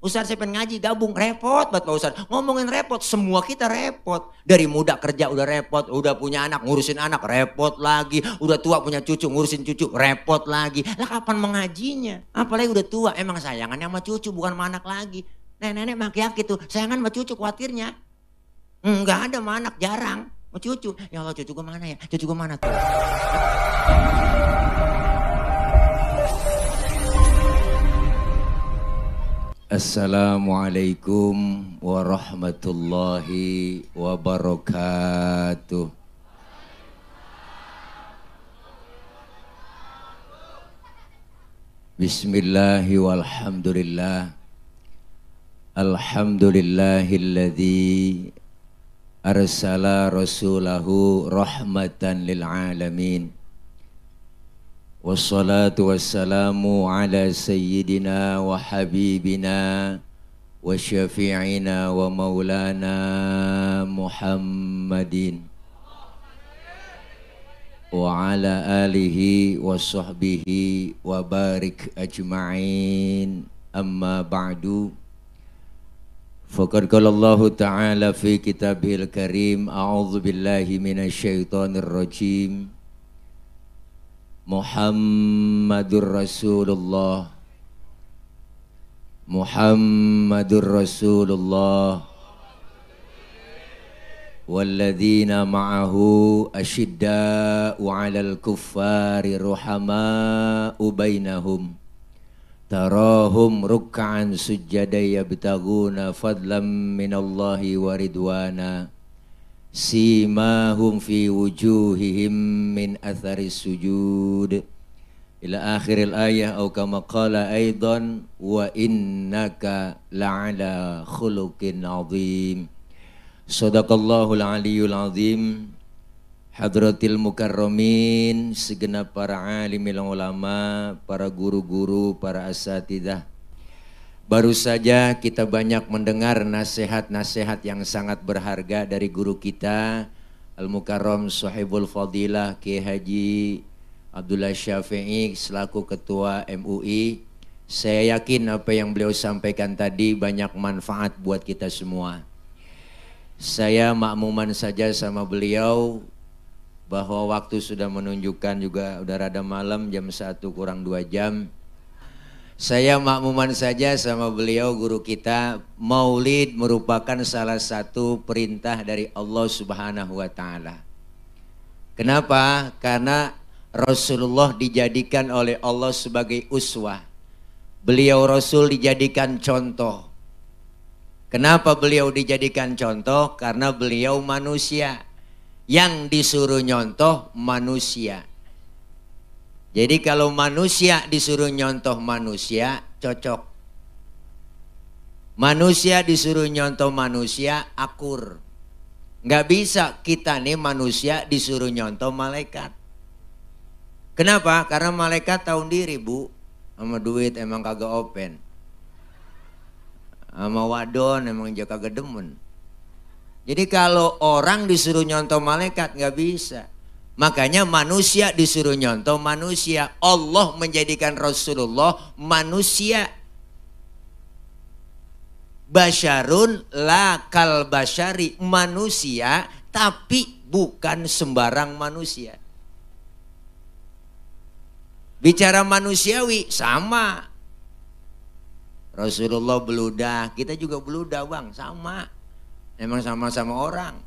Ustaz saya pengen ngaji, gabung. Repot banget Pak Ustaz. Ngomongin repot, semua kita repot. Dari muda kerja udah repot, udah punya anak ngurusin anak, repot lagi. Udah tua punya cucu ngurusin cucu, repot lagi. Lah kapan mengajinya? Apalagi udah tua, emang sayangannya sama cucu bukan sama anak lagi. Nenek-nenek makin tuh, sayangan sama cucu khawatirnya. Enggak ada sama anak, jarang. Sama cucu, ya Allah cucu gue mana ya? Cucu gue mana tuh? Assalamualaikum warahmatullahi wabarakatuh. Bismillahi walhamdulillah. Alhamdulillahilladzi arsala rasulahu rahmatan lil alamin. Wassalatu wassalamu ala sayyidina wa habibina wa syafi'ina wa maulana Muhammadin wa ala alihi wa sahbihi wa barik ajma'in, amma ba'du. Faqad qala Allah ta'ala fi kitabihil karim, a'udzu billahi minasyaitonir rajim. Muhammadur Rasulullah, Muhammadur Rasulullah, walladzina ma'ahu asyidda'u 'alal kuffari ruhama'u bainahum, tarahum ruk'an sujjada yabtaguna fadlam minallahi wa ridwana, simahum fi wujuhihim min athari sujud, ila akhiril ayah, au kama qala aidan wa innaka la'ala khuluqin azim. Sadaqallahul aliyyul azim. Hadratil mukarramin, segenap para alimil ulama, para guru-guru, para asatidzah. Baru saja kita banyak mendengar nasihat-nasihat yang sangat berharga dari guru kita Al-Mukarram Sahibul Fadilah Kiai Haji Abdullah Syafi'i selaku Ketua MUI. Saya yakin apa yang beliau sampaikan tadi banyak manfaat buat kita semua. Saya makmuman saja sama beliau bahwa waktu sudah menunjukkan juga udah rada malam, jam 1 kurang 2 jam. Saya makmuman saja sama beliau guru kita, maulid merupakan salah satu perintah dari Allah Subhanahu wa ta'ala. Kenapa? Karena Rasulullah dijadikan oleh Allah sebagai uswah. Beliau Rasul dijadikan contoh. Kenapa beliau dijadikan contoh? Karena beliau manusia. Yang disuruh nyontoh manusia. Jadi kalau manusia disuruh nyontoh manusia, cocok. Manusia disuruh nyontoh manusia, akur. Nggak bisa kita nih manusia disuruh nyontoh malaikat. Kenapa? Karena malaikat tahu diri, Bu. Sama duit emang kagak open. Sama wadon emang jaga kagak demen. Jadi kalau orang disuruh nyontoh malaikat nggak bisa. Makanya manusia disuruh nyontoh manusia. Allah menjadikan Rasulullah manusia. Basyarun la kal basyari, manusia tapi bukan sembarang manusia. Bicara manusiawi sama. Rasulullah beludah, kita juga beludah Bang, sama. Emang sama-sama orang.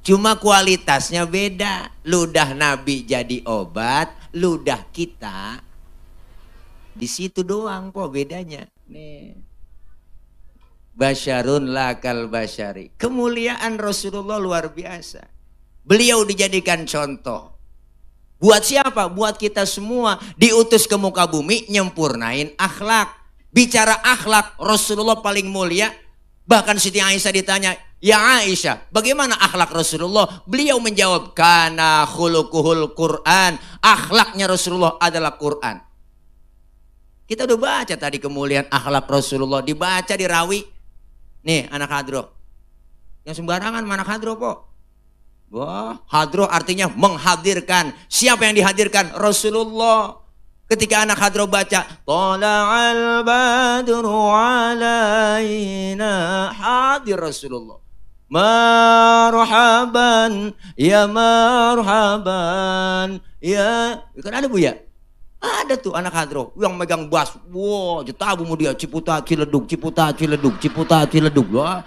Cuma kualitasnya beda. Ludah Nabi jadi obat, ludah kita di situ doang kok bedanya. Nih. Basyarun lakal basyari. Kemuliaan Rasulullah luar biasa. Beliau dijadikan contoh. Buat siapa? Buat kita semua. Diutus ke muka bumi nyempurnain akhlak. Bicara akhlak, Rasulullah paling mulia. Bahkan Siti Aisyah ditanya, ya Aisyah, bagaimana akhlak Rasulullah? Beliau menjawab, kana khuluquhul Quran. Akhlaknya Rasulullah adalah Quran. Kita udah baca tadi kemuliaan akhlak Rasulullah. Dibaca di Rawi. Nih anak hadro. Yang sembarangan mana hadro po? Wah, hadro artinya menghadirkan. Siapa yang dihadirkan? Rasulullah. Ketika anak hadro baca, Tala'al badru alaina, hadir Rasulullah. Marhaban, ya marhaban, ya. Kan ada Bu ya? Ada tuh anak hadro yang megang bas. Wow, jetabu mu dia, Ciputat Ciledug, Ciputat Ciledug, Ciputat Ciledug. Wah.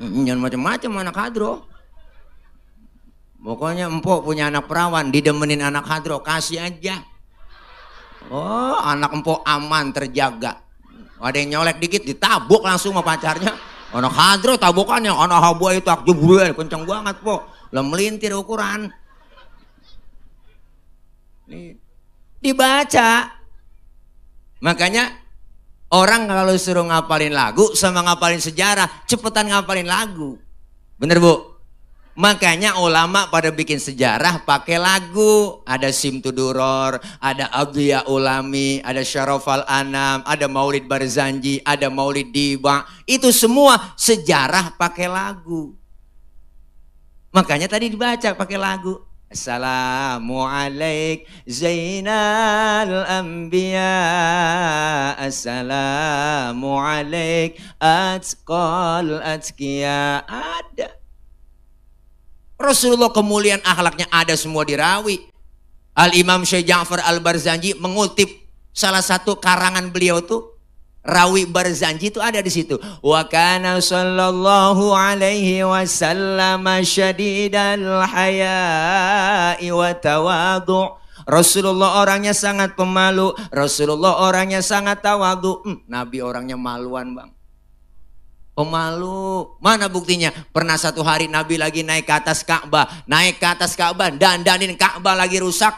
Jangan macam-macam anak hadro. Pokoknya empok punya anak perawan, didemenin anak hadro, kasih aja. Oh, anak empok aman, terjaga. Ada yang nyolek dikit, ditabuk langsung sama pacarnya. Anak hadro tabukannya, anak habu itu akjubruel, kenceng banget po. Lah melintir ukuran. Nih, dibaca. Makanya orang kalau suruh ngapalin lagu sama ngapalin sejarah, cepetan ngapalin lagu. Bener Bu? Makanya ulama pada bikin sejarah pakai lagu. Ada Simtuduror, ada Abdiya Ulami, ada Syarafal Anam, ada Maulid Barzanji, ada Maulid Diba. Itu semua sejarah pakai lagu. Makanya tadi dibaca pakai lagu. Assalamualaikum Zainal Anbiya, Assalamualaikum Atqal Atqiya. Ada. Rasulullah kemuliaan akhlaknya ada semua dirawi. Al-Imam Syekh Ja'far Al-Barzanji mengutip salah satu karangan beliau tuh, rawi Barzanji itu ada di situ. Wa kana sallallahu alaihi wasallam syadidal haya'i wa tawadhu'. Rasulullah orangnya sangat pemalu, Rasulullah orangnya sangat tawadhu. Nabi orangnya maluan, Bang. Pemalu. Mana buktinya? Pernah satu hari Nabi lagi naik ke atas Ka'bah, dandanin Ka'bah lagi rusak.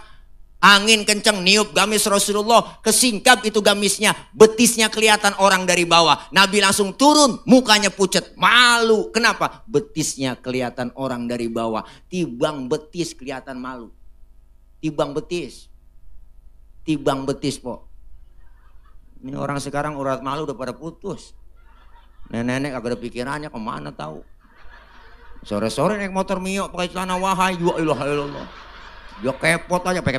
Angin kenceng niup gamis Rasulullah, kesingkap itu gamisnya, betisnya kelihatan orang dari bawah. Nabi langsung turun, mukanya pucet, malu. Kenapa? Betisnya kelihatan orang dari bawah. Tibang betis kelihatan malu. Tibang betis po. Ini orang sekarang urat malu udah pada putus. Nenek-nenek agak ada pikirannya kemana tahu. Sore-sore naik motor Mio pakai celana wahai, ya ilah ilallah. Dia kepot aja, pek.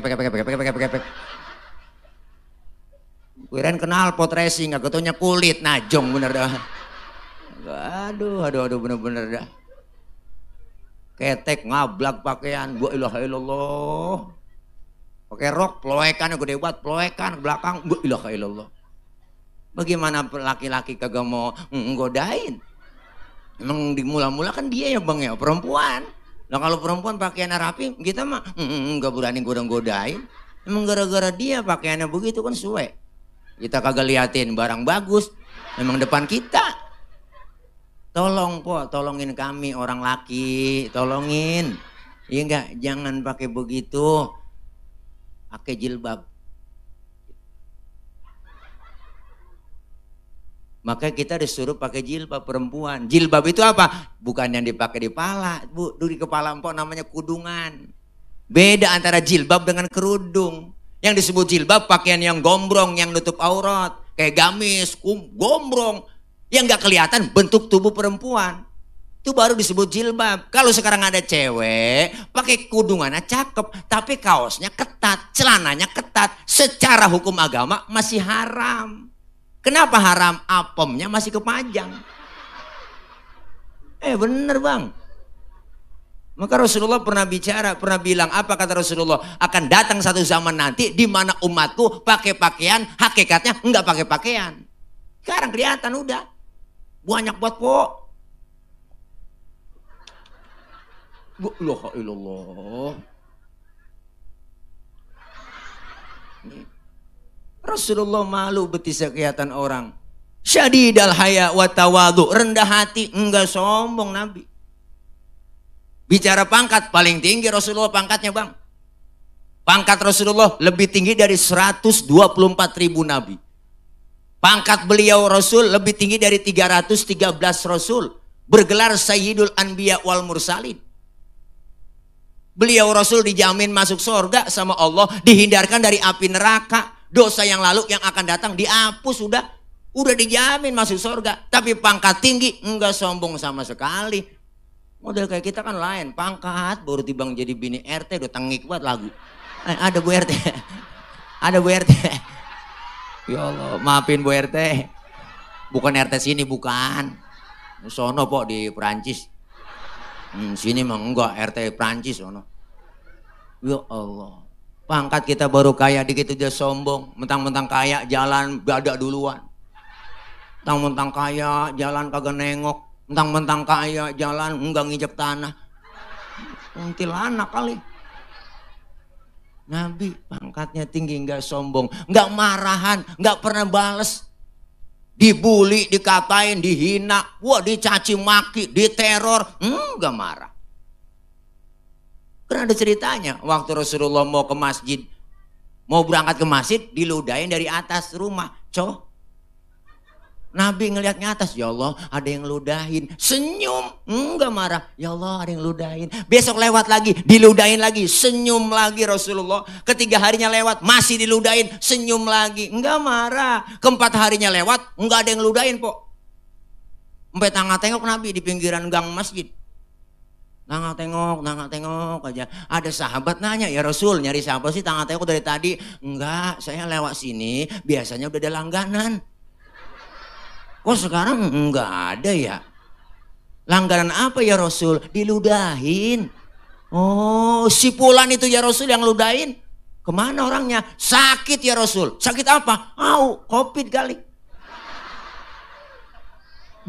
Kirain kenal pot racing, agak taunya kulit najong bener dah. Aduh bener-bener dah. Ketek ngablak pakaian, ya ilah ilallah. Pakai rok, ploekan gede banget, ploekan belakang, ya ilah ilallah. Bagaimana laki-laki kagak mau nggodain? Emang di mula-mula kan dia ya Bang ya, perempuan. Nah kalau perempuan pakaiannya rapi, kita mah nggak berani godain. Emang gara-gara dia pakaiannya begitu kan suwe. Kita kagak liatin barang bagus, emang depan kita. Tolong po, tolongin kami orang laki, tolongin. Iya enggak, jangan pakai begitu. Pakai jilbab. Maka kita disuruh pakai jilbab perempuan. Jilbab itu apa? Bukan yang dipakai di pala, Bu. Di kepala empok namanya kudungan. Beda antara jilbab dengan kerudung. Yang disebut jilbab pakaian yang gombrong, yang nutup aurat. Kayak gamis, gombrong. Yang gak kelihatan bentuk tubuh perempuan. Itu baru disebut jilbab. Kalau sekarang ada cewek, pakai kudungannya cakep. Tapi kaosnya ketat, celananya ketat. Secara hukum agama masih haram. Kenapa haram? Apemnya masih kepanjang. Bener Bang. Maka Rasulullah pernah bicara, pernah bilang, apa kata Rasulullah? Akan datang satu zaman nanti di mana umatku pakai pakaian, hakikatnya enggak pakai pakaian. Sekarang kelihatan udah. Banyak buat po. La ilallah. Rasulullah malu betisnya kelihatan orang. Syadidal haya wa tawadhu, rendah hati, enggak sombong Nabi. Bicara pangkat, paling tinggi Rasulullah pangkatnya Bang. Pangkat Rasulullah lebih tinggi dari 124.000 Nabi. Pangkat beliau Rasul lebih tinggi dari 313 Rasul. Bergelar Sayyidul Anbiya wal Mursalin. Beliau Rasul dijamin masuk surga sama Allah, dihindarkan dari api neraka. Dosa yang lalu yang akan datang dihapus, udah dijamin masuk surga. Tapi pangkat tinggi enggak sombong sama sekali. Model kayak kita kan lain, pangkat baru tibang jadi bini RT udah tengik buat lagu. Ada Bu RT. Ada Bu RT. Ya Allah, maafin Bu RT. Bukan RT sini, bukan. Sono pok di Perancis. Sini mah enggak, RT Perancis sono. Ya Allah. Pangkat kita baru kaya dikit dia sombong. Mentang-mentang kaya jalan badak duluan. Mentang-mentang kaya jalan kagak nengok. Mentang-mentang kaya jalan enggak nginjek tanah. Kuntilanak kali. Nabi pangkatnya tinggi, enggak sombong, enggak marahan, enggak pernah bales. Dibully, dikatain, dihina, wah dicaci maki, diteror, enggak marah. Karena ada ceritanya, waktu Rasulullah mau ke masjid, mau berangkat ke masjid, diludahin dari atas rumah, Nabi ngelihatnya atas, ya Allah ada yang ludahin, senyum, enggak marah, ya Allah ada yang ludahin. Besok lewat lagi, diludahin lagi, senyum lagi Rasulullah. Ketiga harinya lewat, masih diludahin, senyum lagi, enggak marah. Keempat harinya lewat, enggak ada yang ludahin kok. Sampai tengok Nabi di pinggiran gang masjid. Tengok aja. Ada sahabat nanya, ya Rasul nyari siapa sih tengok dari tadi? Enggak, saya lewat sini, biasanya udah ada langganan. Kok sekarang enggak ada ya? Langganan apa ya Rasul? Diludahin. Oh, si Fulan itu ya Rasul yang ludahin. Kemana orangnya? Sakit ya Rasul. Sakit apa? Covid kali.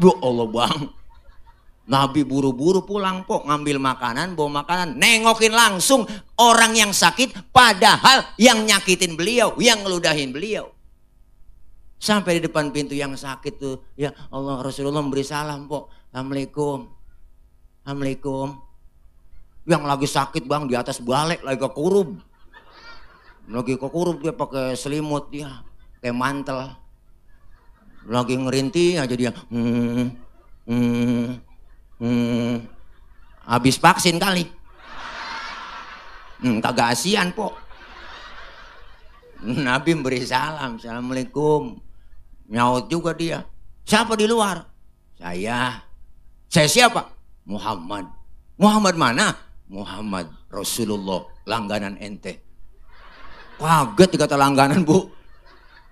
Ya Allah bang. Nabi buru-buru pulang pok, ngambil makanan, bawa makanan, nengokin langsung orang yang sakit, padahal yang nyakitin beliau, yang ngeludahin beliau. Sampai di depan pintu yang sakit tuh, ya Allah Rasulullah memberi salam pok, Assalamualaikum, Assalamualaikum. Yang lagi sakit bang di atas balik lagi kekurup, dia pakai selimut dia, kayak mantel, lagi ngerintih aja dia, habis vaksin kali, kagak asian pok. Nabi memberi salam, Assalamualaikum. Nyaut juga dia. Siapa di luar? Saya siapa? Muhammad. Muhammad mana? Muhammad Rasulullah, langganan ente. Kaget dikata langganan bu.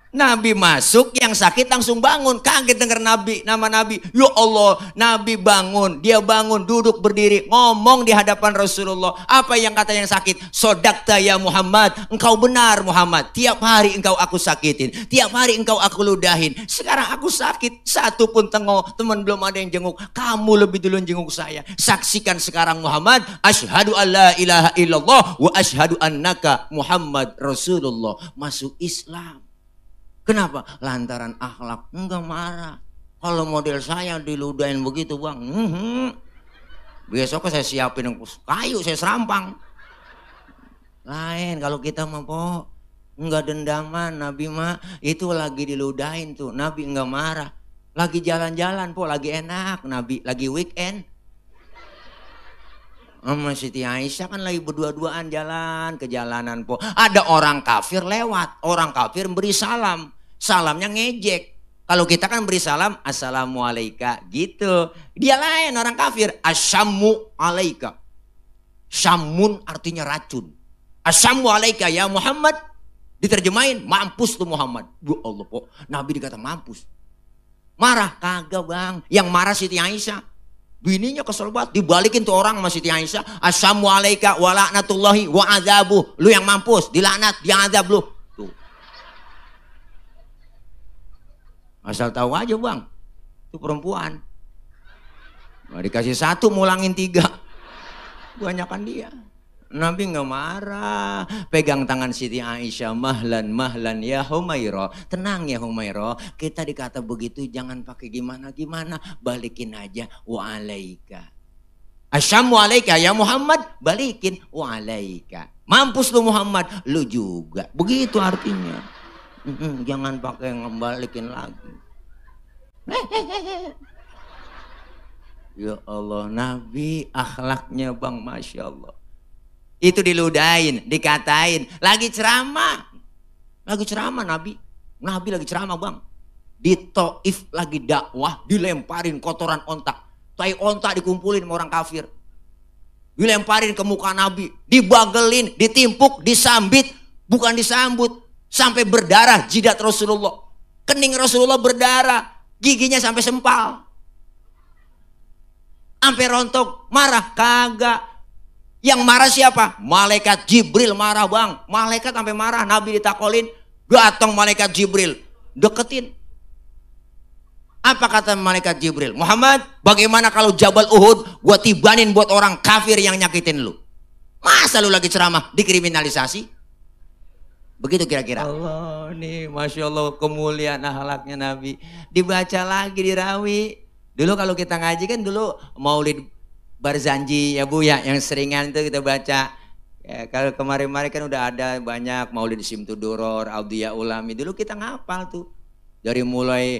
Nabi masuk, yang sakit langsung bangun. Kaget dengar Nabi, nama Nabi. Ya Allah, Nabi bangun. Dia bangun, duduk, berdiri, ngomong di hadapan Rasulullah. Apa yang kata yang sakit? Sodakta ya Muhammad. Engkau benar Muhammad. Tiap hari engkau aku sakitin. Tiap hari engkau aku ludahin. Sekarang aku sakit. Satu pun tengok, teman belum ada yang jenguk. Kamu lebih dulu jenguk saya. Saksikan sekarang Muhammad. Asyhadu an la ilaha illallah. Wa asyhadu annaka Muhammad Rasulullah. Masuk Islam. Kenapa? Lantaran akhlak, enggak marah. Kalau model saya diludahin begitu bang, besok saya siapin kayu, saya serampang. Lain kalau kita mah po, enggak dendaman. Nabi mah itu lagi diludahin tuh, Nabi enggak marah. Lagi jalan-jalan po, lagi enak, Nabi lagi weekend. Sama Siti Aisyah kan lagi berdua-duaan jalan ke jalanan po. Ada orang kafir lewat, orang kafir beri salam. Salamnya ngejek. Kalau kita kan beri salam assalamualaikum gitu. Dia lain orang kafir, asyamu alaika. Syamun artinya racun. Asyamu alaika ya Muhammad. Diterjemahin mampus tuh Muhammad. Ya Allah kok Nabi dikata mampus. Marah kagak bang. Yang marah Siti Aisyah. Bininya kesel banget, dibalikin tuh orang sama Siti Aisyah. Asyamu alaika wa la'natullahi wa azabuh. Lu yang mampus, dilaknat, dia azab lu. Asal tahu aja bang, itu perempuan. Nah, dikasih satu mulangin tiga, banyakan dia. Nabi nggak marah, pegang tangan Siti Aisyah, mahlan ya Humairah, tenang ya Humairah. Kita dikata begitu jangan pakai gimana, balikin aja wa alaika. Asyamu alaika ya Muhammad, balikin wa alaika. Mampus lu Muhammad, lu juga. Begitu artinya. Jangan pakai ngembalikin lagi. Ya Allah, Nabi akhlaknya bang, Masya Allah. Itu diludahin, dikatain, lagi ceramah Nabi lagi ceramah bang. Di Taif lagi dakwah, dilemparin kotoran ontak. Tai ontak dikumpulin sama orang kafir. dilemparin ke muka Nabi, dibagelin, ditimpuk, disambit, bukan disambut, sampai berdarah jidat Rasulullah. Kening Rasulullah berdarah, giginya sampai sempal. Sampai rontok, marah kagak. Yang marah siapa? Malaikat Jibril marah bang. Malaikat sampai marah, Nabi ditakolin, datang malaikat Jibril, deketin. Apa kata malaikat Jibril? Muhammad, bagaimana kalau Jabal Uhud gua tibanin buat orang kafir yang nyakitin lu? Masa lu lagi ceramah dikriminalisasi? Begitu kira-kira. Allah nih, Masya Allah kemuliaan akhlaknya Nabi. Dibaca lagi, dirawi. Dulu kalau kita ngaji kan dulu Maulid Barzanji ya Bu ya, yang seringan itu kita baca. Ya, kalau kemarin-kemarin kan udah ada banyak Maulid Simtuduror, Audia Ulami. Dulu kita ngapal tuh. Dari mulai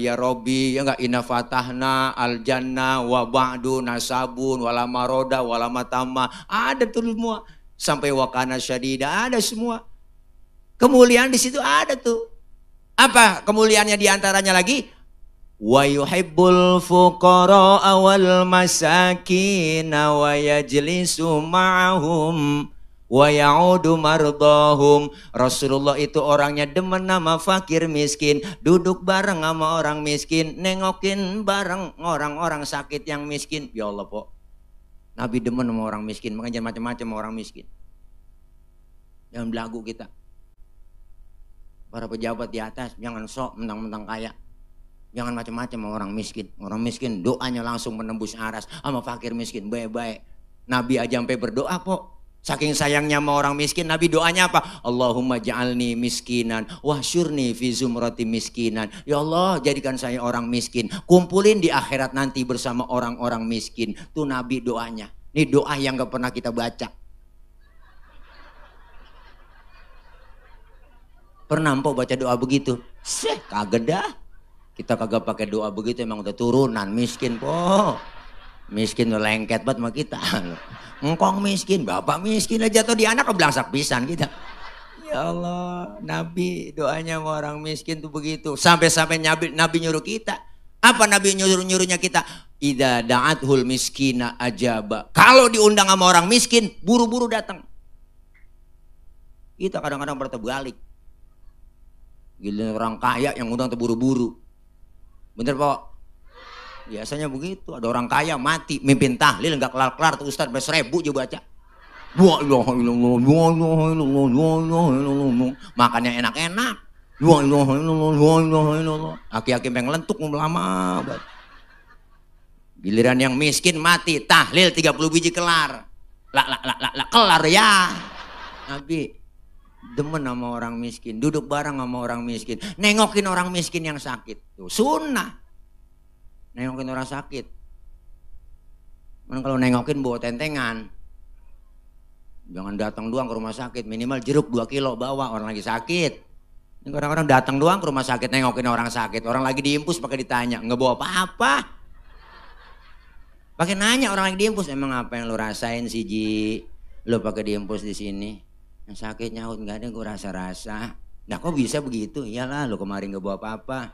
ya Robi, ya enggak, Inna Fatahna, Al Jannah, wa ba'du nasabun, walama roda, walama tama. Ada tuh semua. Sampai wakana syadida, ada semua. Kemuliaan di situ ada tuh. Apa kemuliaannya diantaranya lagi? Wa yuhibbul fuqara wal masakin wa yajlisu ma'ahum wa ya'udu mardahum. Rasulullah itu orangnya demen sama fakir miskin, duduk bareng sama orang miskin, nengokin bareng orang-orang sakit yang miskin. Ya Allah po, Nabi demen sama orang miskin, makanya jangan macam-macam sama orang miskin. Jangan belagu kita. Para pejabat di atas jangan sok mentang-mentang kaya. Jangan macam-macam sama orang miskin. Orang miskin doanya langsung menembus aras, sama fakir miskin baik-baik. Nabi aja sampai berdoa po. Saking sayangnya sama orang miskin, Nabi doanya apa? Allahumma ja'alni miskinan wahsyurni fi zumrati miskinan. Ya Allah, jadikan saya orang miskin, kumpulin di akhirat nanti bersama orang-orang miskin. Tuh Nabi doanya. Ini doa yang gak pernah kita baca. Pernah mpok baca doa begitu? Kagak dah. Kita kagak pakai doa begitu, emang udah turunan miskin po. Miskin udah lengket banget sama kita. Engkong miskin, bapak miskin aja jatuh di anak keblangsak pisan kita. Ya Allah, Nabi doanya sama orang miskin tuh begitu. Sampai-sampai Nabi nyuruh kita. Apa Nabi nyuruhnya kita? Idza da'athul miskina ajaba. Kalau diundang sama orang miskin, buru-buru datang. Kita kadang-kadang berterbalik. Gila orang kaya yang undang terburu-buru. Bener Pak? Biasanya begitu, ada orang kaya mati, mimpin tahlil nggak kelar-kelar tuh Ustaz sampai 1000 juga baca. Makannya enak-enak. Aki-aki pengen lentuk lama banget. Giliran yang miskin mati, tahlil 30 biji kelar. Kelar ya. Nabi demen sama orang miskin, duduk bareng sama orang miskin, nengokin orang miskin yang sakit. Tuh sunnah. Nengokin orang sakit. Kalau nengokin bawa tentengan. Jangan datang doang ke rumah sakit, minimal jeruk 2 kilo bawa, orang lagi sakit. Ini orang-orang datang doang ke rumah sakit nengokin orang sakit, orang lagi diimpus pakai ditanya, nggak bawa apa-apa. Pakai nanya orang lagi diimpus, emang apa yang lu rasain sih Ji? Lu pakai diimpus di sini. Yang sakit nyaut, nggak ada, gue rasa-rasa. Nah kok bisa begitu? Iyalah lu kemarin nggak bawa apa-apa.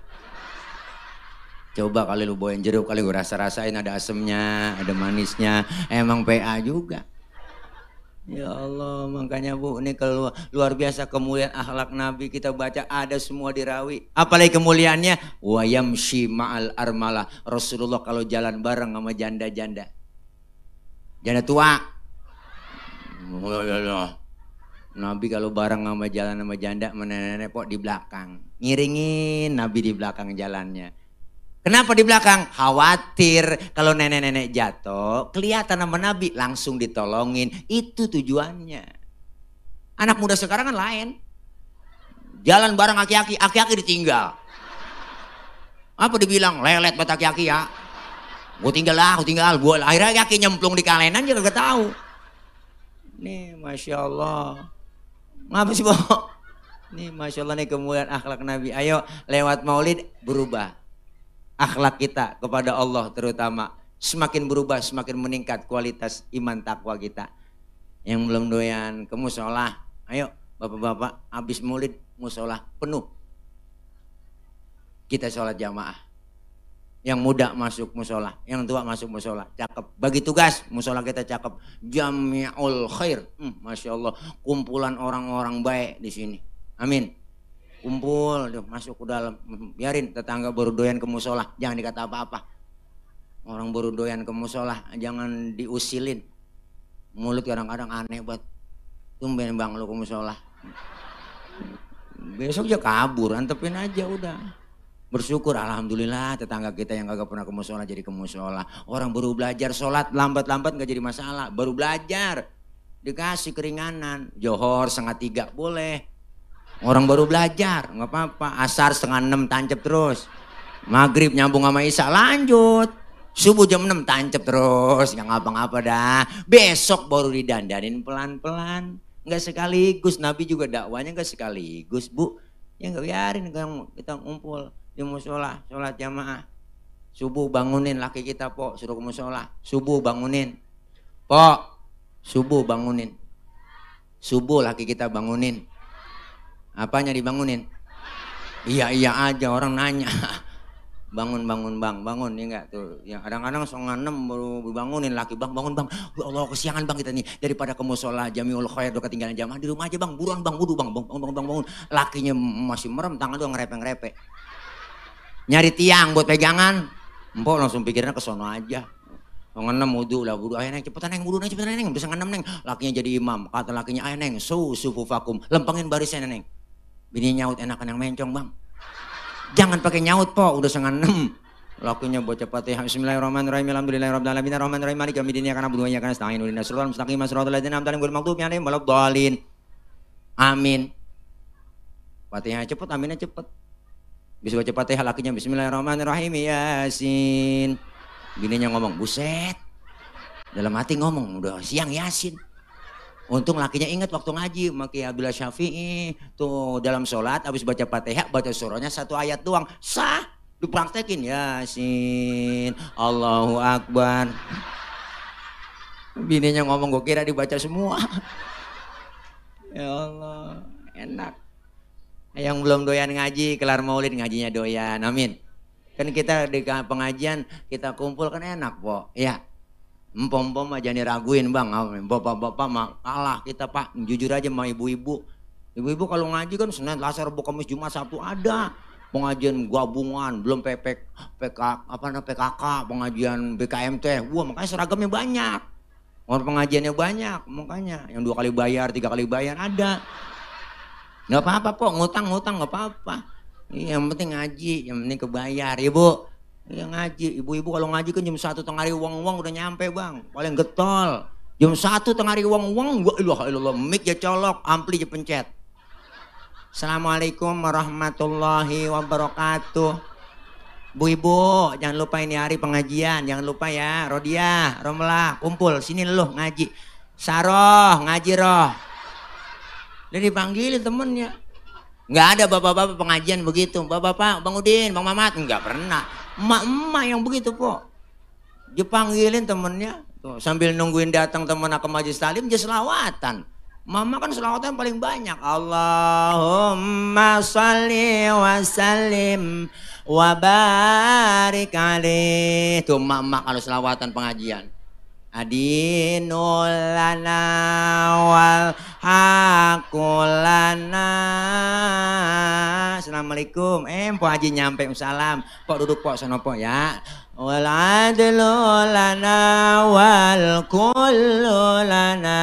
Coba kali lu bawain jeruk, kali gue rasa-rasain ada asemnya, ada manisnya. Emang PA juga. Ya Allah, makanya Bu, ini kalau luar biasa kemuliaan akhlak Nabi kita baca ada semua dirawi. Apalagi kemuliaannya, wa yamshi ma'al armalah. Rasulullah kalau jalan bareng sama janda-janda. Janda tua. Nabi kalau bareng sama jalan sama janda, sama nenek-nenek pok di belakang. Ngiringin Nabi di belakang jalannya. Kenapa di belakang? Khawatir kalau nenek-nenek jatuh, kelihatan sama Nabi, langsung ditolongin. Itu tujuannya. Anak muda sekarang kan lain. Jalan bareng aki-aki, aki-aki ditinggal. Apa dibilang? Lelet buat aki-aki ya. Gue tinggal lah, gue tinggal. Akhirnya aki nyemplung di kalenan juga gak tahu. Nih, Masya Allah. Ngapa sih, Bo? Nih, Masya Allah nih kemuliaan akhlak Nabi. Ayo, lewat maulid berubah. Akhlak kita kepada Allah terutama semakin berubah, semakin meningkat kualitas iman takwa kita. Yang belum doyan ke musola, ayo bapak-bapak habis maulid musola penuh. Kita sholat jamaah. Yang muda masuk musola, yang tua masuk musola, cakep. Bagi tugas, musola kita cakep. Jami'ul khair, masya Allah, kumpulan orang-orang baik di sini. Amin. Kumpul, masuk ke dalam. Biarin tetangga baru doyan ke musola, jangan dikata apa-apa. Orang baru doyan ke musola, jangan diusilin. Mulut kadang-kadang aneh banget. Tumben bang lu ke musola. Besok aja kabur, antepin aja udah. Bersyukur alhamdulillah tetangga kita yang kagak pernah ke musola jadi ke musola. Orang baru belajar sholat lambat-lambat gak jadi masalah. Baru belajar dikasih keringanan. Johor 2:30 boleh. Orang baru belajar nggak apa-apa. Asar 5:30 tancep terus. Maghrib nyambung sama Isya lanjut. Subuh jam 6 tancep terus. Nggak ngapa-ngapa dah. Besok baru didandanin pelan-pelan. Nggak sekaligus. Nabi juga dakwanya nggak sekaligus bu. Ya nggak biarin kita ngumpul di musola, sholat jamaah. Subuh bangunin laki kita po, suruh ke musola. Subuh bangunin, po, subuh bangunin. Subuh laki kita bangunin. Apanya dibangunin? Iya aja orang nanya. Bangun bang, bangun ya enggak tuh. Yang kadang-kadang 5:30 baru dibangunin laki bang, bangun bang. Ya Allah kesiangan bang kita nih daripada ke musola Jamiul Khair udah ketinggalan jamaah di rumah aja bang. Buruan bang, wudu bang, bangun. Lakinya masih merem, tangan tuh ngerepe-ngerepe. Nyari tiang buat pegangan. Empok langsung pikirnya ke sono aja. 5:06 wudu lah, wudu. Ayo neng cepetan neng, wudu neng cepetan neng. Bisa 5:06 neng. Lakinya jadi imam. Kata lakinya ayo neng, sufufakum. Lempengin barisnya neng. Bini nyaut enakan yang mencong bang. Jangan pakai nyaut po, udah 5:06. Lakinya baca Fatihah. Bismillahirrahmanirrahim. Alhamdulillahirabbil alamin. Arrahmanirrahim. Maliki yaumiddin. Iyyaka na'budu wa iyyaka nasta'in. Ihdinas siratal mustaqim. Shiratal ladzina an'amta 'alaihim ghairil maghdubi 'alaihim waladdallin. Amin. Fatihah cepet, aminnya cepet. Bisa baca Fatihah lakinya Bismillahirrahmanirrahim Yasin. Bininya ngomong buset. Dalam hati ngomong udah siang Yasin. Untung lakinya ingat waktu ngaji Maki Abdullah Syafi'i tuh dalam sholat habis baca Fatihah baca surahnya 1 ayat doang sah dipraktekin Yasin Allahu Akbar. Bininya ngomong gue kira dibaca semua. Ya Allah enak. Yang belum doyan ngaji kelar maulid ngajinya doyan amin. Kan kita di pengajian kita kumpul kan enak po ya. Empom-empom aja diraguin bang, bapak-bapak mah kalah kita pak, jujur aja sama ibu-ibu. Ibu-ibu kalau ngaji kan Senin, Selasa, Rabu, Kamis, Jumat, Sabtu ada pengajian gabungan, belum PKK, pengajian BKMT. Wah makanya seragamnya banyak, orang pengajiannya banyak, makanya yang 2 kali bayar, 3 kali bayar ada. Nggak apa-apa po, ngutang nggak apa-apa. Yang penting ngaji, yang penting kebayar, ibu. Ya ngaji, ibu-ibu kalau ngaji kan jam 1 tengah hari uang udah nyampe bang, paling getol. Jam 1 tengah hari uang, gua ilah, mic ya colok, ampli ya pencet. Assalamualaikum warahmatullahi wabarakatuh. Bu-ibu, jangan lupa ini hari pengajian, jangan lupa ya, Rodiah, Romlah, kumpul, sini lu ngaji. Saroh, ngaji roh. Dia dipanggilin temennya. Nggak ada bapak-bapak pengajian begitu, bapak-bapak, Bang Udin, Bang Mamat, nggak pernah. Emak-emak yang begitu po. Dipanggilin temennya. Tuh, sambil nungguin datang temen ke majelis talim dia selawatan. Mama kan selawatan paling banyak. Allahumma sholli wa sallim wa barik alaih. Tuh emak-emak kalau selawatan pengajian. Adinul lana wal hakulana. Assalamualaikum. Po haji nyampe salam. Pok duduk pok sono pok ya. Wal adlu lana wal kullu lana.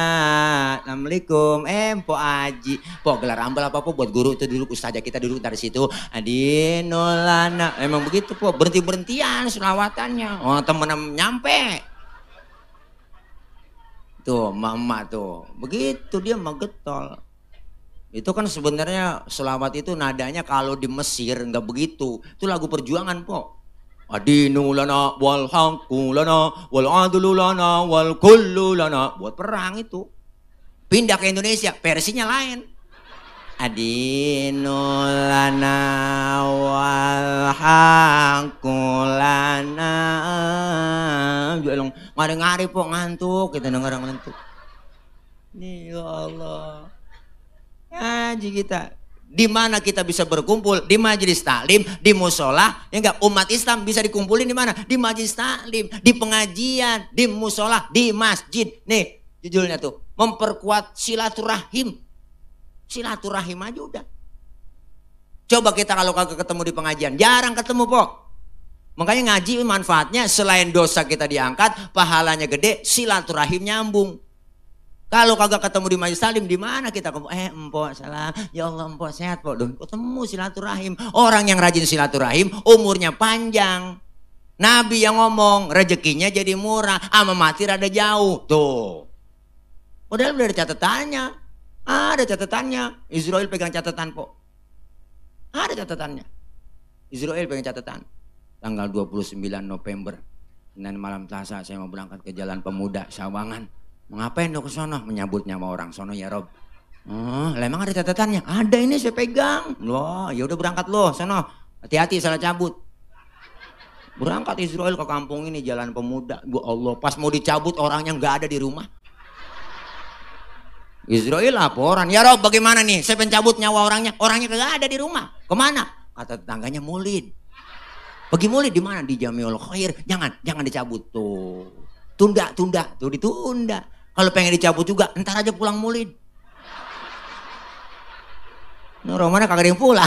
Assalamualaikum. Po haji. Pok gelar ambal apa po buat guru itu duduk ustazah kita duduk dari situ. Adinul lana. Emang begitu po. Berhenti-berhentian selawatannya. Oh temen nyampe. Tuh mama tuh begitu dia mah getol. Itu kan sebenarnya selawat itu nadanya kalau di Mesir nggak begitu. Itu lagu perjuangan po. Adinu lana wal haqqu lana wal adlu lana wal kullu lana. Buat perang itu. Pindah ke Indonesia versinya lain. Adinu lana wal haqqu lana. Jual ngari-ngari po ngantuk kita denger ngantuk. Nih ya Allah. Ngaji kita Di mana kita bisa berkumpul? Di majelis taklim, di musola. Ya enggak, umat Islam bisa dikumpulin di mana? Di majelis taklim, di pengajian, di musola, di masjid. Nih, judulnya tuh, memperkuat silaturahim. Silaturahim aja udah. Coba kita kalau kagak ketemu di pengajian, jarang ketemu, Pok. Makanya ngaji manfaatnya selain dosa kita diangkat, pahalanya gede, silaturahim nyambung. Kalau kagak ketemu di majelis taklim, di mana kita ketemu? Empok salam, ya Allah empok sehat Pok. Ketemu silaturahim. Orang yang rajin silaturahim umurnya panjang. Nabi yang ngomong rezekinya jadi murah, ama mati rada jauh. Tuh. Padahal udah ada catatannya. Ada catatannya. Israel pegang catatan Pok. Ada catatannya. Israel pegang catatan. Tanggal 29 November. Senin malam Selasa saya mau berangkat ke Jalan Pemuda Sawangan. Ngapain dong ke sono? Menyambut nyawa orang sono ya Rob. Lah emang ada catatannya? Ada, ini saya pegang. Loh, ya udah berangkat loh sono. Hati-hati salah cabut. Berangkat Israel ke kampung ini Jalan Pemuda. Ya Allah, pas mau dicabut orangnya nggak ada di rumah. Israel laporan, ya Rob bagaimana nih? Saya pencabut nyawa orangnya. Orangnya nggak ada di rumah. Kemana? Kata tetangganya Mulid. Pergi Mulid di mana? Di Jamiul Khair. Jangan dicabut tuh. Tunda, tuh ditunda. Kalau pengen dicabut juga, ntar aja pulang Mulid. Nah, Romana kagak ada yang pulang.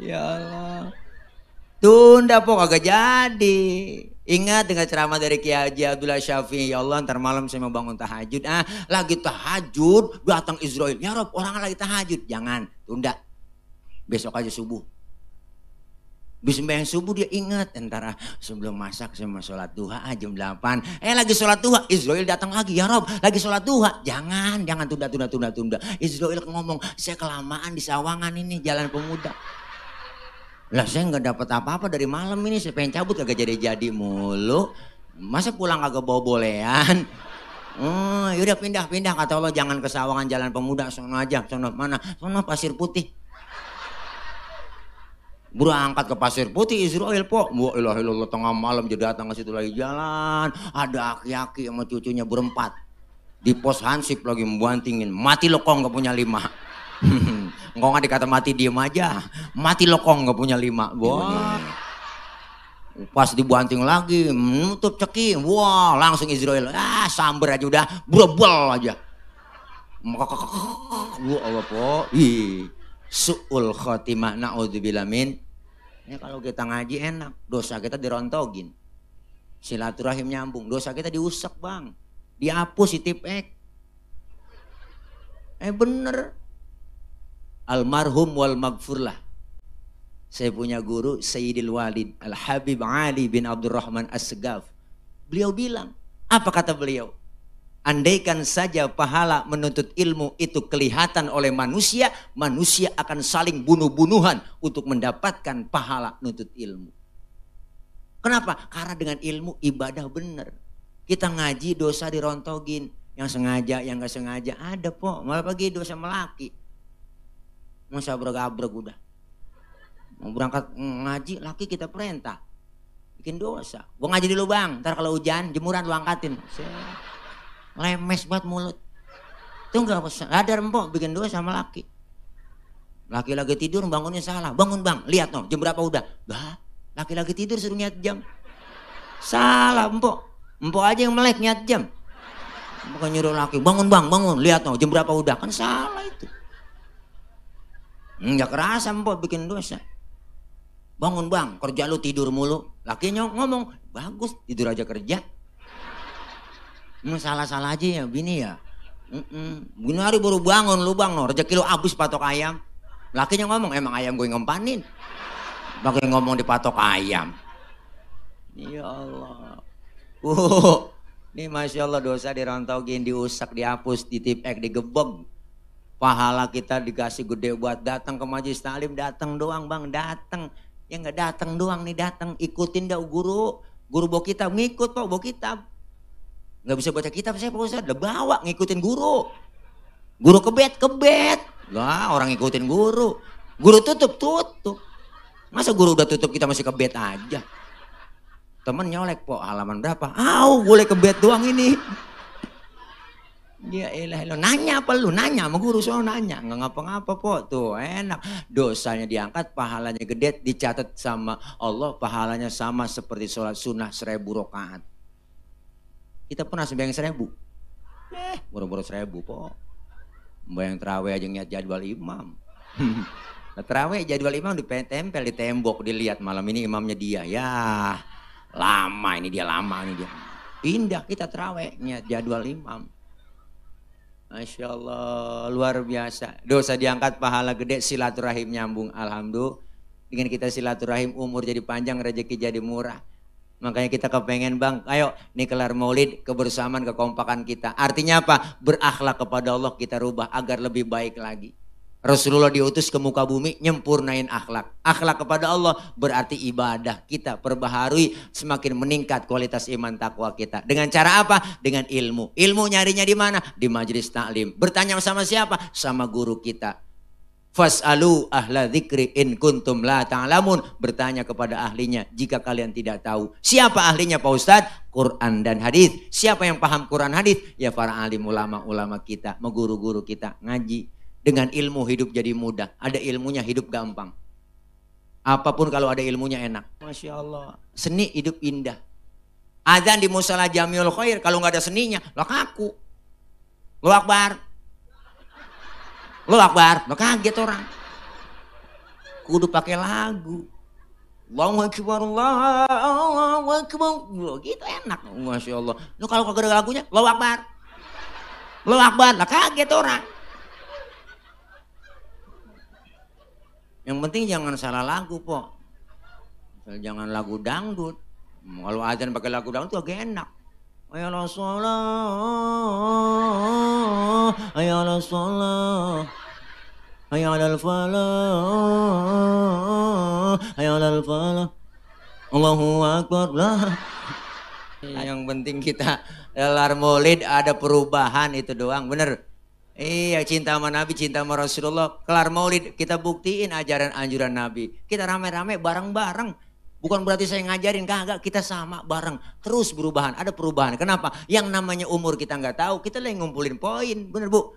Ya Allah. Tunda Pok, kagak jadi. Ingat dengan ceramah dari Kiai Haji Abdullah Syafi'i. Ya Allah, ntar malam saya mau bangun tahajud. Lagi tahajud, datang Israel. Ya Rob, orang lagi tahajud. Jangan, tunda. Besok aja subuh. Bisa sembahyang subuh dia ingat, antara sebelum masak saya mau sholat duha jam 8. Lagi sholat duha, Israel datang lagi, ya Rob lagi sholat duha. Jangan tunda. Israel ngomong, saya kelamaan di Sawangan ini Jalan Pemuda. Lah saya nggak dapat apa-apa dari malam ini, saya pengen cabut kagak jadi mulu. Masa pulang kagak bawa bolehan? Yaudah pindah kata Allah, jangan ke Sawangan Jalan Pemuda, sono aja, sono mana? Sono Pasir Putih. Berangkat ke Pasir Putih Israel Pok. Wa ilaha illallah, tengah malam jadi datang ke situ lagi jalan. Ada aki-aki sama cucunya berempat. Di pos hansip lagi membantingin. Mati lo kong gak punya 5. Engkau gak dikata mati diem aja. Mati lo kong gak punya 5. Wah. Pas dibanting lagi menutup ceki. Wah langsung Israel. Samber aja udah. Brebel aja. Wah Allah Pok. Su'ul khotimah na'udzubillah min. Ya kalau kita ngaji enak, dosa kita dirontogin. Silaturahim nyambung, dosa kita diusap Bang. Dihapus si tipek. Bener. Almarhum wal magfurlah. Saya punya guru Sayyidil Walid Al-Habib Ali bin Abdurrahman As-Segaf. Beliau bilang, apa kata beliau? Andaikan saja pahala menuntut ilmu itu kelihatan oleh manusia, manusia akan saling bunuh-bunuhan untuk mendapatkan pahala nuntut ilmu. Kenapa? Karena dengan ilmu ibadah benar. Kita ngaji dosa dirontogin, yang sengaja, yang gak sengaja ada Pok. Malah pagi dosa melaki. Masa abrek-abrek udah. Mau berangkat ngaji, laki kita perintah. Bikin dosa. Gua ngaji dulu Bang, ntar kalau hujan jemuran lu angkatin. Lemes banget mulut. Itu enggak sadar Empok bikin dosa sama laki. Laki lagi tidur bangunnya salah. Bangun Bang, lihat no, jam berapa udah? Bah, laki lagi tidur suruh niat jam. Salah Empok. Empok aja yang melek niat jam. Bukan nyuruh laki, bangun Bang, bangun, lihat no, jam berapa udah? Kan salah itu. Enggak kerasa Empok bikin dosa. Bangun Bang, kerja lu tidur mulu. Lakinya ngomong, bagus tidur aja kerja. Salah-salah aja ya bini ya. Bini hari baru bangun lu Bang, no, rezeki lu habis patok ayam. Lakinya ngomong, emang ayam gue ngempanin. Pakai ngomong dipatok ayam. Ya Allah. Ini Masya Allah dosa dirontogin, diusak, dihapus, ditipek, digebeg. Pahala kita dikasih gede buat datang ke majelis taklim, datang doang Bang, datang. Ya nggak datang doang nih, datang ikutin dah guru bawa kitab, ngikut Pak bawa kitab. Nggak bisa baca kitab saya Pak Ustadz, udah bawa ngikutin guru kebet lah, orang ngikutin guru tutup masa guru udah tutup kita masih kebet aja. Temen nyolek Pak halaman berapa, boleh kebet doang ini. Ya elah, nanya apa lu? Nanya sama guru soal nanya. Nggak ngapa-ngapa po. Tuh enak. Dosanya diangkat, pahalanya gede. Dicatat sama Allah, pahalanya sama seperti sholat sunnah 1000 rakaat. Kita pernah sembahyang 1000. Boro-boro 1000 po. Sembahyang terawih aja ngeliat jadwal imam. Nah, terawih jadwal imam ditempel di tembok. Dilihat malam ini imamnya dia. Ya lama ini dia, lama ini dia. Pindah kita terawih ngeliat jadwal imam. Masya Allah, luar biasa. Dosa diangkat, pahala gede, silaturahim nyambung. Alhamdulillah. Dengan kita silaturahim, umur jadi panjang, rezeki jadi murah. Makanya kita kepengen bang, ayo nih kelar maulid, kebersamaan, kekompakan kita. Artinya apa? Berakhlak kepada Allah kita rubah agar lebih baik lagi. Rasulullah diutus ke muka bumi nyempurnain akhlak. Akhlak kepada Allah berarti ibadah kita perbaharui, semakin meningkat kualitas iman takwa kita. Dengan cara apa? Dengan ilmu. Ilmu nyarinya di mana? Di majelis taklim. Bertanya sama siapa? Sama guru kita. Fas'alu ahla dzikri in kuntum la ta'lamun. Bertanya kepada ahlinya jika kalian tidak tahu. Siapa ahlinya Pak Ustadz? Quran dan hadis. Siapa yang paham Quran hadis? Ya para alim ulama-ulama kita, guru-guru kita ngaji. Dengan ilmu hidup jadi mudah. Ada ilmunya hidup gampang. Apapun kalau ada ilmunya enak. Masya Allah. Seni hidup indah. Azan di musala Jamiul Khair. Kalau nggak ada seninya, lo kaku. Lo akbar. Lo akbar. Lo kaget orang. Kudu pakai lagu. Allahu Akbar, Allahu Akbar. Gitu enak. Masya Allah. Lo kalau kagak ada lagunya, lo akbar. Lo akbar. Lo kaget orang. Yang penting jangan salah lagu, po. Jangan lagu dangdut. Kalau azan pakai lagu dangdut tuh agak enak. Ayalah sholat, ayalah sholat, ayalah falah, ayalah falah. Allahu Akbar lah. Yang penting kita kelar maulid ada perubahan itu doang, bener. Iya, cinta sama Nabi, cinta sama Rasulullah. Kelar maulid, kita buktiin ajaran anjuran Nabi. Kita rame-rame bareng-bareng. Bukan berarti saya ngajarin, kagak. Kita sama bareng. Terus perubahan, ada perubahan. Kenapa? Yang namanya umur kita nggak tahu, kita lagi ngumpulin poin. Bener Bu?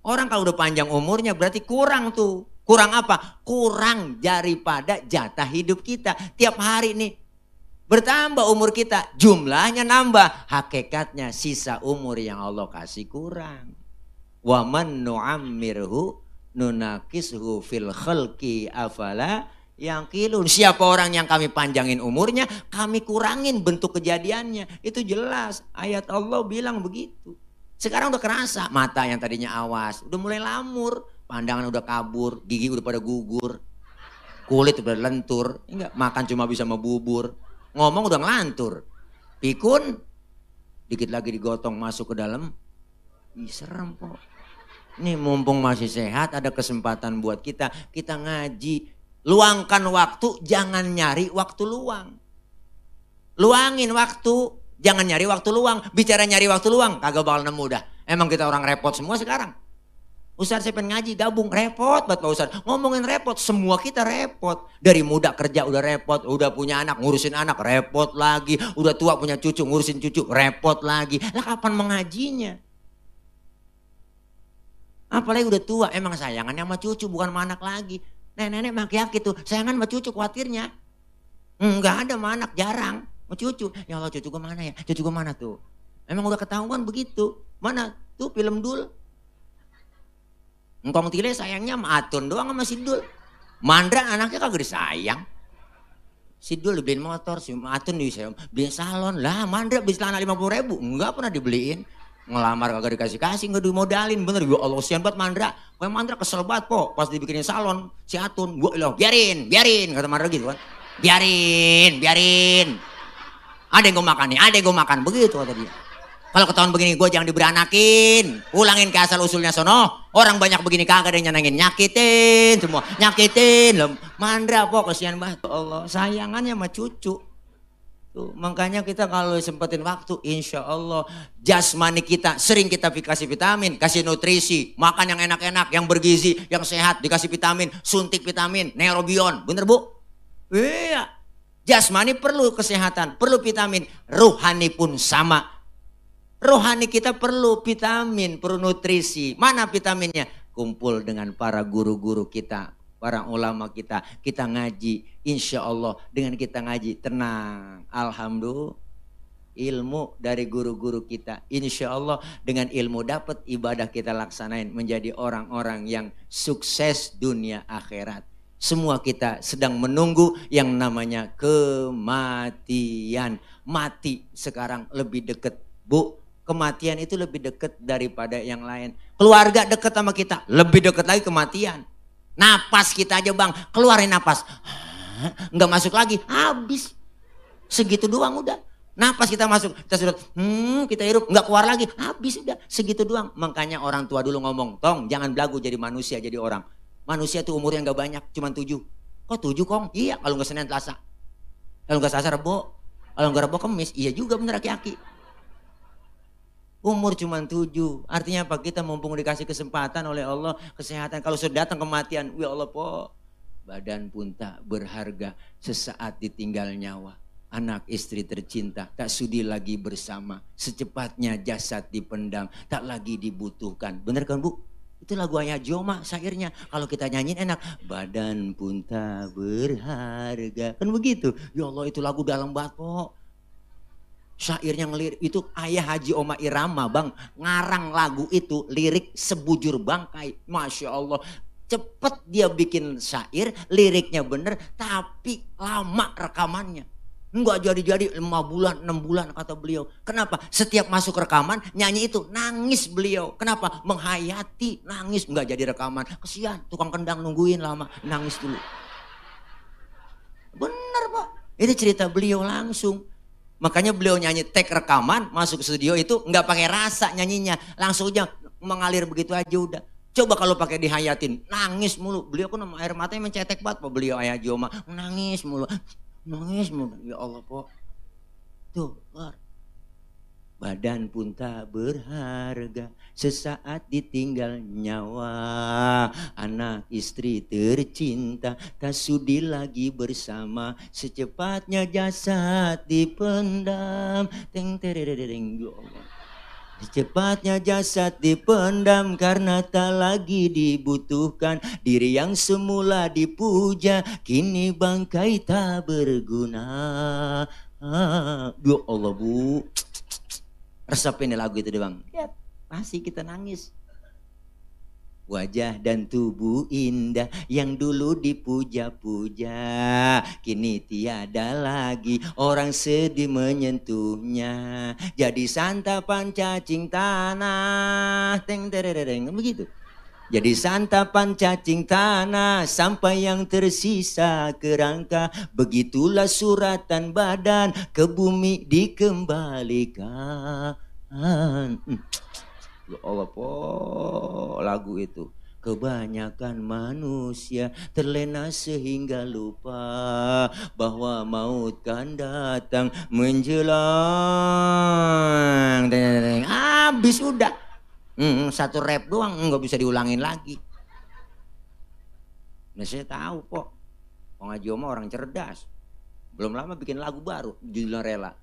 Orang kalau udah panjang umurnya berarti kurang tuh. Kurang apa? Kurang daripada jatah hidup kita. Tiap hari nih, bertambah umur kita, jumlahnya nambah. Hakikatnya sisa umur yang Allah kasih kurang. Wa man nu'ammirhu nunakishu fil khalqi afala yaqilun. Siapa orang yang kami panjangin umurnya, kami kurangin bentuk kejadiannya. Itu jelas ayat Allah bilang begitu. Sekarang udah kerasa, mata yang tadinya awas udah mulai lamur, pandangan udah kabur, gigi udah pada gugur, kulit udah lentur, enggak makan cuma bisa sama bubur, ngomong udah ngelantur, pikun dikit lagi digotong masuk ke dalam. Serem kok. Nih mumpung masih sehat, ada kesempatan buat kita ngaji. Luangkan waktu, jangan nyari waktu luang. Luangin waktu, jangan nyari waktu luang. Bicara nyari waktu luang, kagak bakal nemu dah. Emang kita orang repot semua sekarang. Ustadz saya pengen ngaji, gabung, repot banget Pak Ustadz. Ngomongin repot, semua kita repot. Dari muda kerja udah repot, udah punya anak ngurusin anak, repot lagi. Udah tua punya cucu, ngurusin cucu, repot lagi. Lah kapan mengajinya? Apalagi udah tua, emang sayangannya sama cucu bukan sama anak lagi. Nenek-nenek maki-maki tuh, sayangan sama cucu khawatirnya. Enggak ada sama anak, jarang. Sama cucu, ya Allah cucu gue mana ya? Cucu gue mana tuh? Emang udah ketahuan begitu. Mana tuh film Dul? Engkong Tile sayangnya sama Atun doang sama si Dul. Mandra anaknya kagak disayang. Si Dul dibeliin motor, si Atun beliin salon. Lah Mandra beli celana 50.000, enggak pernah dibeliin. Ngelamar kagak dikasih-kasih, nggak dimodalin, bener. Ya Allah sian banget Mandra. Wah Mandra kesel banget kok pas dibikinin salon si Atun. Gua loh biarin kata Mandra gitu kan. Biarin. Ada yang gue makan nih, ada yang gue makan begitu kata dia. Kalau ketahuan begini gue jangan diberanakin, ulangin ke asal usulnya sono. Orang banyak begini kagak ada yang nyenengin, nyakitin semua, nyakitin loh. Mandra kok kesian banget. Allah sayangannya sama cucu. Tuh, makanya kita kalau sempetin waktu, insya Allah jasmani kita sering kita kasih vitamin, kasih nutrisi, makan yang enak-enak, yang bergizi, yang sehat, dikasih vitamin, suntik vitamin, neurobion, bener Bu? Iya, jasmani perlu kesehatan, perlu vitamin, ruhani pun sama. Rohani kita perlu vitamin, perlu nutrisi. Mana vitaminnya? Kumpul dengan para guru-guru kita, para ulama kita. Kita ngaji, insya Allah dengan kita ngaji tenang. Alhamdulillah. Ilmu dari guru-guru kita, insya Allah dengan ilmu dapat, ibadah kita laksanain, menjadi orang-orang yang sukses dunia akhirat. Semua kita sedang menunggu yang namanya kematian. Mati sekarang lebih dekat, Bu. Kematian itu lebih dekat daripada yang lain. Keluarga dekat sama kita, lebih dekat lagi kematian. Napas kita aja bang, keluarin napas, nggak masuk lagi, habis. Segitu doang udah. Napas kita masuk, kita sudah, kita hirup, nggak keluar lagi, habis udah, segitu doang. Makanya orang tua dulu ngomong, tong jangan belagu jadi manusia, jadi orang. Manusia tuh umurnya nggak banyak, cuma 7. Kok 7 kong? Iya, kalau nggak Senin Selasa. Kalau nggak Selasa Rebo, kalau nggak Rebo Kemis, iya juga bener aki-aki. Umur cuma 7, artinya apa? Kita mumpung dikasih kesempatan oleh Allah, kesehatan. Kalau sudah datang kematian, ya Allah po, badan pun tak berharga, sesaat ditinggal nyawa. Anak istri tercinta tak sudi lagi bersama, secepatnya jasad dipendam, tak lagi dibutuhkan. Bener kan Bu? Itu lagu Ayah Joma syairnya. Kalau kita nyanyiin enak, badan pun tak berharga, kan begitu. Ya Allah, itu lagu dalam banget kok. Syairnya ngelirik itu Ayah Haji Oma Irama bang, ngarang lagu itu lirik sebujur bangkai, Masya Allah. Cepet dia bikin syair, liriknya bener, tapi lama rekamannya. Enggak jadi-jadi 5 bulan, 6 bulan kata beliau. Kenapa? Setiap masuk rekaman nyanyi itu nangis beliau. Kenapa? Menghayati, nangis. Enggak jadi rekaman. Kesian tukang kendang nungguin lama, nangis dulu. Bener Pak. Ini cerita beliau langsung. Makanya beliau nyanyi take rekaman, masuk studio itu enggak pakai rasa nyanyinya. Langsung aja mengalir begitu aja udah. Coba kalau pakai dihayatin, nangis mulu. Beliau kan air matanya mencetek banget Pak beliau Ayah Joma. Nangis mulu. Nangis mudah, ya Allah po. Tuh, badan pun tak berharga, sesaat ditinggal nyawa. Anak istri tercinta, tak sudi lagi bersama, secepatnya jasad dipendam. Teng tereng, ya Allah. Secepatnya jasad dipendam karena tak lagi dibutuhkan. Diri yang semula dipuja kini bangkai tak berguna. Ya Allah Bu. Resepin lagu itu deh bang. Ya, pasti kita nangis. Wajah dan tubuh indah yang dulu dipuja-puja, kini tiada lagi orang sedih menyentuhnya. Jadi santapan cacing tanah, teng tereng begitu. Jadi santapan cacing tanah sampai yang tersisa kerangka. Begitulah suratan badan ke bumi dikembalikan. Ya Allah po, lagu itu. Kebanyakan manusia terlena sehingga lupa bahwa maut kan datang menjelang. Habis udah. Satu rap doang nggak bisa diulangin lagi. Nah saya tahu kok. Bang Haji Oma orang cerdas. Belum lama bikin lagu baru, judulnya Rela.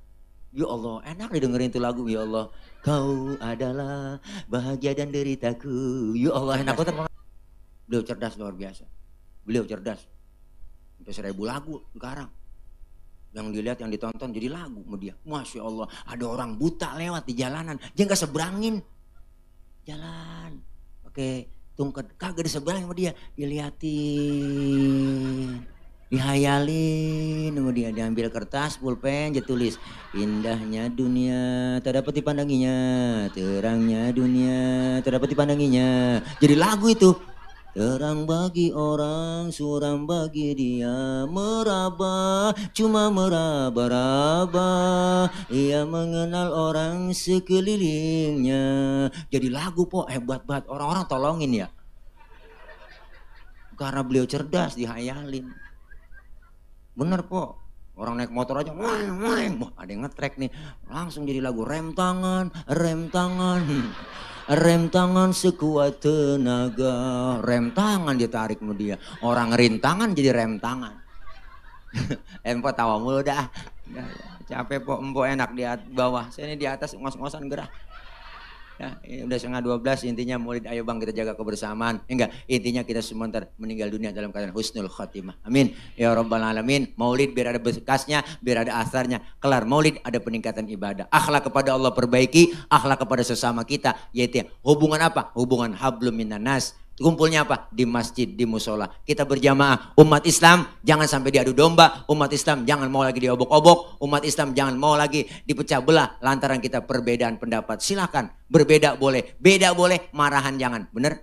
Ya Allah, enak didengerin itu lagu. Ya Allah, kau adalah bahagia dan deritaku. Ya Allah, enak banget. Beliau cerdas luar biasa. Beliau cerdas. Sampai 1000 lagu sekarang. Yang dilihat, yang ditonton jadi lagu sama dia. Masya Allah, ada orang buta lewat di jalanan. Dia nggak seberangin. Jalan. Pakai tungket. Kagak diseberangin sama dia. Diliatin. Dihayalin sama dia, diambil kertas, pulpen, dia tulis indahnya dunia tak dapat dipandanginya, terangnya dunia tak dapat dipandanginya. Jadi lagu itu, terang bagi orang, suram bagi dia, meraba, cuma meraba-raba, ia mengenal orang sekelilingnya. Jadi lagu po, hebat banget, orang-orang tolongin ya. Karena beliau cerdas, dihayalin. Bener po, orang naik motor aja, wah ada yang ngetrek nih, langsung jadi lagu rem tangan, rem tangan, rem tangan sekuat tenaga, rem tangan dia tarik sama dia, orang rintangan jadi rem tangan. Empo tawa mulu dah, capek po, empo enak di bawah, saya ini di atas ngos-ngosan gerah. Nah, udah setengah 12, intinya maulid ayo bang kita jaga kebersamaan. Enggak, intinya kita semua ntar meninggal dunia dalam keadaan husnul khotimah. Amin. Ya Rabbal Alamin. Maulid biar ada bekasnya, biar ada asarnya. Kelar maulid ada peningkatan ibadah. Akhlak kepada Allah perbaiki, akhlak kepada sesama kita. Yaitu hubungan apa? Hubungan hablum minan nas. Kumpulnya apa? Di masjid, di musola. Kita berjamaah. Umat Islam jangan sampai diadu domba. Umat Islam jangan mau lagi diobok-obok. Umat Islam jangan mau lagi dipecah belah lantaran kita perbedaan pendapat. Silakan berbeda boleh, beda boleh, marahan jangan. Bener?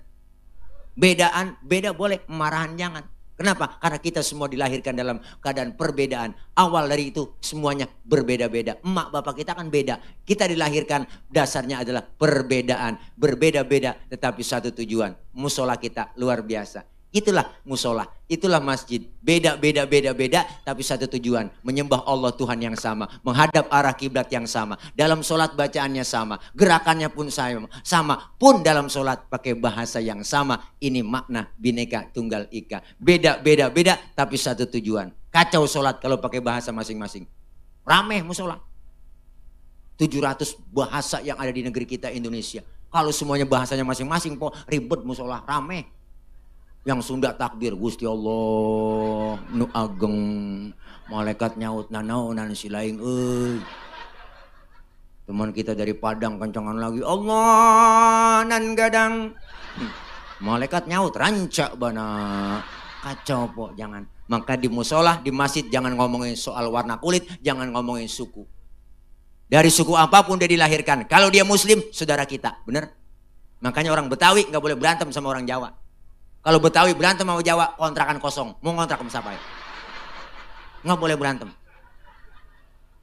Beda boleh, marahan jangan. Kenapa? Karena kita semua dilahirkan dalam keadaan perbedaan. Awal dari itu semuanya berbeda-beda. Emak bapak kita kan beda. Kita dilahirkan dasarnya adalah perbedaan. Berbeda-beda tetapi satu tujuan. Musola kita luar biasa. Itulah musola, itulah masjid. Beda tapi satu tujuan. Menyembah Allah Tuhan yang sama. Menghadap arah kiblat yang sama. Dalam sholat bacaannya sama. Gerakannya pun sama. Sama pun dalam sholat pakai bahasa yang sama. Ini makna Bhinneka Tunggal Ika. Beda tapi satu tujuan. Kacau sholat kalau pakai bahasa masing-masing. Rameh musola. 700 bahasa yang ada di negeri kita Indonesia. Kalau semuanya bahasanya masing-masing, ribet musola, rameh. Yang Sunda takbir Gusti Allah nu ageng, malaikat nyaut nanaunan silaing teman kita dari Padang kencangan lagi Allah nan gadang, malaikat nyaut rancak bana, kacau po. Jangan. Maka di musola, di masjid jangan ngomongin soal warna kulit, jangan ngomongin suku. Dari suku apapun dia dilahirkan, kalau dia muslim saudara kita, bener? Makanya orang Betawi nggak boleh berantem sama orang Jawa. Kalau Betawi berantem sama Jawa, kontrakan kosong. Mau ngontrak sama siapa ya? Nggak boleh berantem.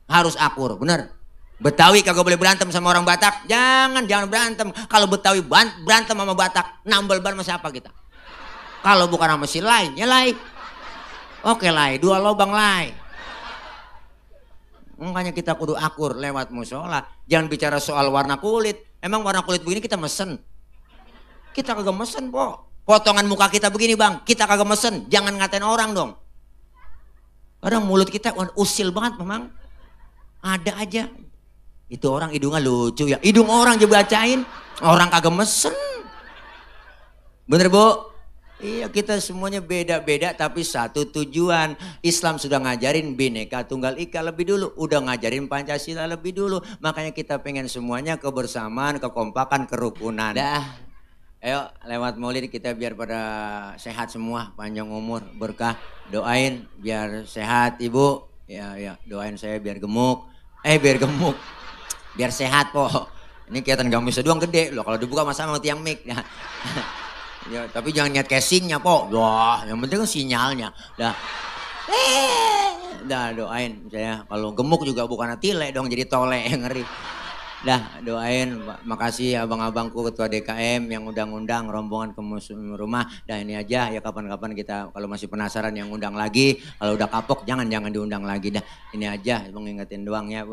Harus akur, bener. Betawi kagak boleh berantem sama orang Batak. Jangan berantem. Kalau Betawi berantem sama Batak, nambel ban sama siapa kita? Kalau bukan sama si Lai, ya Lai. Oke Lai, 2 lobang Lai. Makanya kita kudu akur lewat musola. Jangan bicara soal warna kulit. Emang warna kulit begini kita mesen? Kita kagak mesen, po. Potongan muka kita begini bang, kita kagak mesen. Jangan ngatain orang dong. Kadang mulut kita usil banget memang. Ada aja. Itu orang hidungnya lucu ya. Hidung orang juga bacain. Orang kagak mesen. Bener bu? Iya kita semuanya beda-beda tapi satu tujuan. Islam sudah ngajarin Bhinneka Tunggal Ika lebih dulu. Udah ngajarin Pancasila lebih dulu. Makanya kita pengen semuanya kebersamaan, kekompakan, kerukunan. Dah. Ayo lewat maulid kita biar pada sehat semua, panjang umur, berkah. Doain biar sehat ibu, ya doain saya biar gemuk. Biar gemuk, biar sehat po. Ini kelihatan gamisnya doang gede loh, kalau dibuka masa sama tiang mic. Ya, tapi jangan niat casingnya po. Wah, yang penting kan sinyalnya. Dah doain saya kalau gemuk juga bukan tile dong jadi tole yang ngeri. Dah doain, makasih abang-abangku ketua DKM yang undang-undang rombongan ke rumah. Dah ini aja ya kapan-kapan kita kalau masih penasaran yang undang lagi. Kalau udah kapok jangan diundang lagi dah. Ini aja mengingetin doang ya.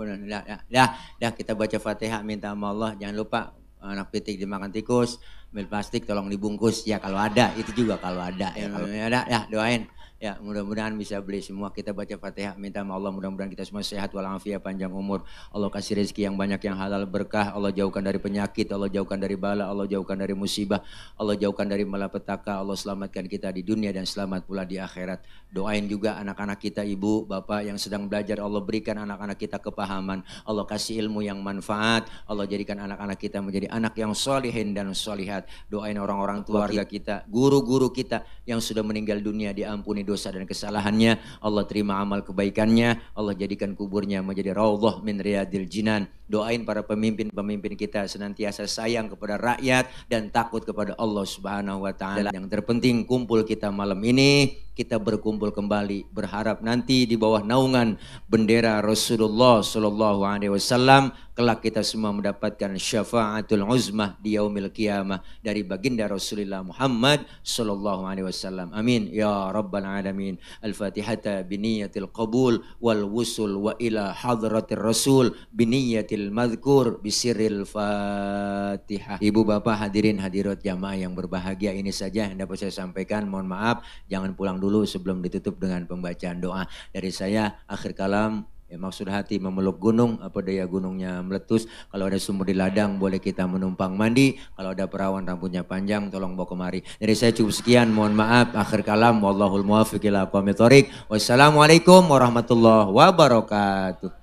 Dah kita baca Fatihah minta sama Allah. Jangan lupa anak pitik dimakan tikus, mil plastik tolong dibungkus ya kalau ada itu juga kalau ada ya kalau ada ya doain. Ya mudah-mudahan bisa beli semua. Kita baca Fatihah minta sama Allah mudah-mudahan kita semua sehat walafiat panjang umur. Allah kasih rezeki yang banyak yang halal berkah. Allah jauhkan dari penyakit, Allah jauhkan dari bala, Allah jauhkan dari musibah, Allah jauhkan dari malapetaka. Allah selamatkan kita di dunia dan selamat pula di akhirat. Doain juga anak-anak kita, ibu, bapak yang sedang belajar. Allah berikan anak-anak kita kepahaman. Allah kasih ilmu yang manfaat. Allah jadikan anak-anak kita menjadi anak yang solihin dan solihat. Doain orang-orang tua kita, guru-guru kita yang sudah meninggal dunia diampuni dosa dan kesalahannya. Allah terima amal kebaikannya. Allah jadikan kuburnya menjadi raudhah min riyadil jinan. Doain para pemimpin-pemimpin kita senantiasa sayang kepada rakyat dan takut kepada Allah Subhanahu wa taala. Yang terpenting kumpul kita malam ini, kita berkumpul kembali berharap nanti di bawah naungan bendera Rasulullah sallallahu alaihi wasallam kelak kita semua mendapatkan syafaatul uzmah di yaumil qiyamah dari baginda Rasulullah Muhammad sallallahu alaihi wasallam. Amin ya rabbal alamin. Al-Fatihata biniyatil qabul wal wusul wa ila hadratir rasul biniyatil madhkur bisirril Fatihah. Ibu bapak hadirin hadirat jamaah yang berbahagia, ini saja yang dapat saya sampaikan. Mohon maaf jangan pulang dulu sebelum ditutup dengan pembacaan doa dari saya. Akhir kalam Ya, maksud hati memeluk gunung, apa daya gunungnya meletus. Kalau ada sumur di ladang boleh kita menumpang mandi. Kalau ada perawan rambutnya panjang tolong bawa kemari. Dari saya cukup sekian, mohon maaf. Akhir kalam, wallahul muwaffiq ila aqwamit thoriq. Wassalamualaikum warahmatullahi wabarakatuh.